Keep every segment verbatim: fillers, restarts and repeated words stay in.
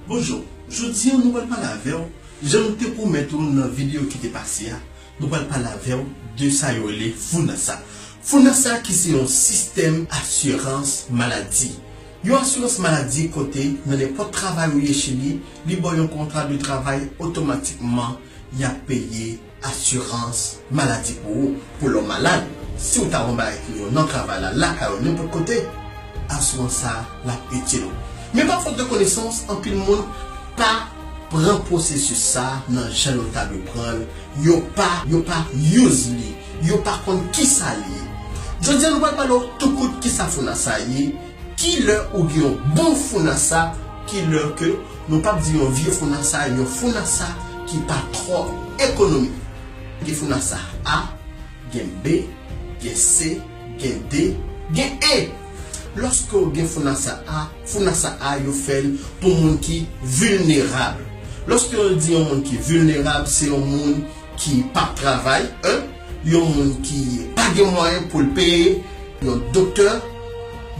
Bonjou, jodi a nou pral pale avè w, jan nou te pwomèt ou nan videyo ki te pase a, nou pral pale avè w de sa yo rele FUNASA. FUNASA ki se yon sistèm asirans maladi. Yon asirans maladi kote nan nenpòt travay ou ye Chili, li ba w yon kontra de travay otomatikman, y ap peye asirans maladi pou ou, pou lè w malad. Si w ta gen yon bagay ki rive w nan travay la, lakay ou, nenpòt kote, asirans sa a, l ap itil ou. Men pa fòt de konesans, anpil moun pa pran pwosesis sa a nan jan yo ta dwe pran l. Yo pa, yo pa use li. Yo pa konn kisa li ye. Jodi a, nou pral pale w tou kout kisa FUNASA ye, ki lè ou gen yon bon FUNASA, ki lè ke nou p ap di yon vye FUNASA, yon FUNASA ki pa twò ekonomik. Gen FUNASA A, gen B, gen C, gen D, gen E. Lòske w gen FUNASA A, FUNASA A yo fè l pou moun ki vilnerab. Lòske yo di yon moun ki vilnerab, se yon moun ki p ap travay, en, yon moun ki pa gen mwayen pou l peye yon doktè,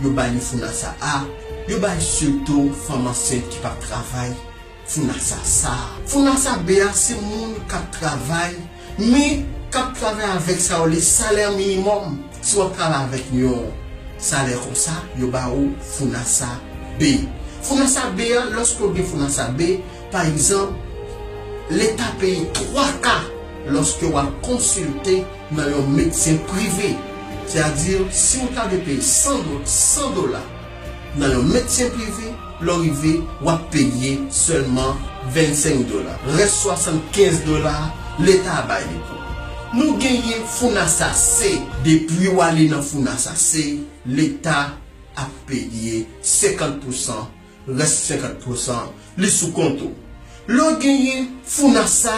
yo ba li FUNASA A, yo bay sitou fanm ansent ki p ap travay FUNASA sa. FUNASA B a, se moun k ap travay, men k ap travay avèk sa yo rele salè minimòm. Si w ap travay avèk yon salè konsa, yo ba ou FUNASA B. FUNASA B a, lòske w gen FUNASA B, pa egzanp, Leta peye twa ka lòske w al konsilte nan yon medsen prive. Sètadi, si w ta dwe peye san do-, san dola nan yon medsen prive, lè w rive, w ap peye sèlman vennsenk dola. Rès swasannkenz dola, Leta a bay li pou ou. Nou genyen FUNASA C. Depi w ale nan FUNASA C, Leta ap peye senkant pousan, rès senkant pousan, li sou kont ou. Lè w genyen FUNASA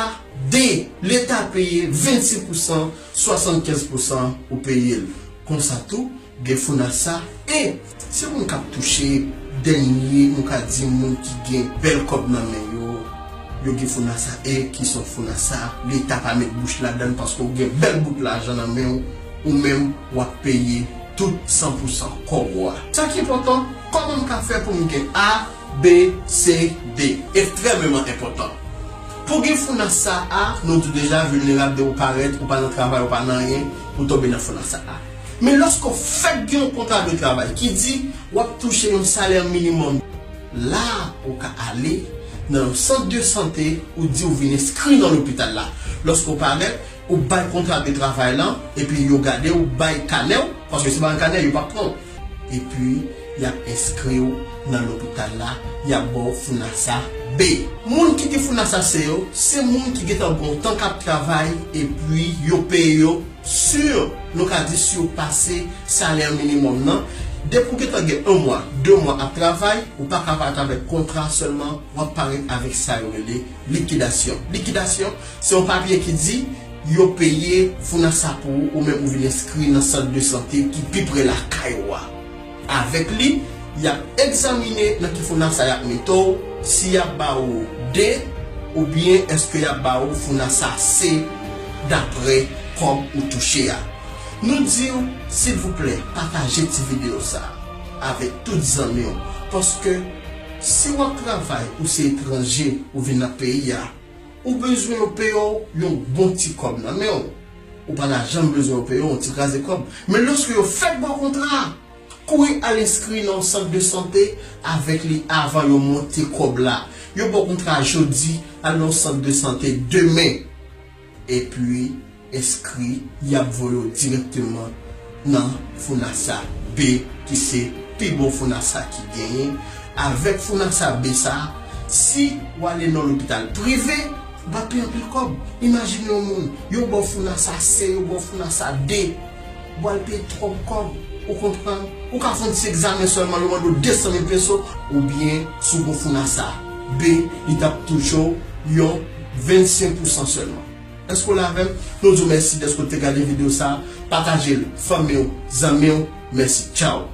D, Leta peye vennsis pousan, swasannkenz pousan ou peye l. Konsa tou, gen FUNASA E. Se moun k ap touche dènye, nou ka di moun ki gen bèl kòb nan men yo, yo gen FUNASA E, ki se yon FUNASA, Leta pa met bouch ladan l paske w gen bèl bout lajan nan men w, ou menm w ap peye tout san pousan kòb ou a. Sa ki enpòtan, kòman m ka fè pou m gen A, B, C, D? Ekstrèmeman enpòtan. Pou gen FUNASA A, nou di w deja vilnerab, depi w parèt, ou pa nan travay, ou pa nan anyen, ou tonbe nan FUNASA A. Men lòske w fèk gen yon kontra de travay ki di w ap touche yon salè minimòm, la ou ka ale nan yon sant de sante, ou di w vin enskri nan lopital la. Lòske w parèt, ou bay kontra de travay lan, epi yo gade w, bay kanè w, paske si w pa gen kanè, yo p ap pran w. Epi, y ap enskri w nan lopital la, y ap ba w FUNASA B. Moun ki gen FUNASA C yo, se moun ki gentan gen yon tan k ap travay, epi yo peye yo si, nou ka di, si yo pase salè minimòm nan. Depi w gentan gen yon mwa, de mwa ap travay, ou pa ka parèt avèk kontra sèlman, w ap parèt avèk sa yo rele likidasyon. Likidasyon, se yon papye ki di yo peye FUNASA pou ou, ou menm ou vin enskri nan sant de sante ki pi pre lakay ou a. Avèk li, y ap egzamine nan ki FUNASA y ap mete w, si y ap ba ou D, oubyen èske y ap ba ou FUNASA C, daprè kòb ou touche a. Nou di w, silvouplè, pataje ti videyo sa a avèk tout zanmi w, paske si w ap travay, ou se etranje, ou vin nan peyi a, ou bezwen yo peye w yon bon ti kòb nan men w. Ou pa ta janm bezwen yo peye w yon ti kraze kòb. Men lòske yo fèk ba w kontra a, kouri al enskri nan yon sant de sante avèk li avan yo monte kòb la. Yo ba w kontra a jodi, al nan yon sant de sante demen. Epi, enskri, y ap voye w dirèkteman nan FUNASA B, ki se pi bon FUNASA ki genyen. Avèk FUNASA B sa, si w ale nan lopital prive, w ap peye anpil kòb. Imajine yon moun, yo ba w FUNASA C, yo ba w FUNASA D, w al peye twòp kòb, ou konprann? Ou ka fè yon ti egzamen sèlman, yo mande w de san mil peso, oubyen si w gon FUNASA B, li t ap touche w yon vennsenk pousan sèlman. Èske w la avè m? Nou di w mèsi dèske w te gade videyo sa a. Pataje l, fanmi w, zanmi w. Mèsi. Tchaw.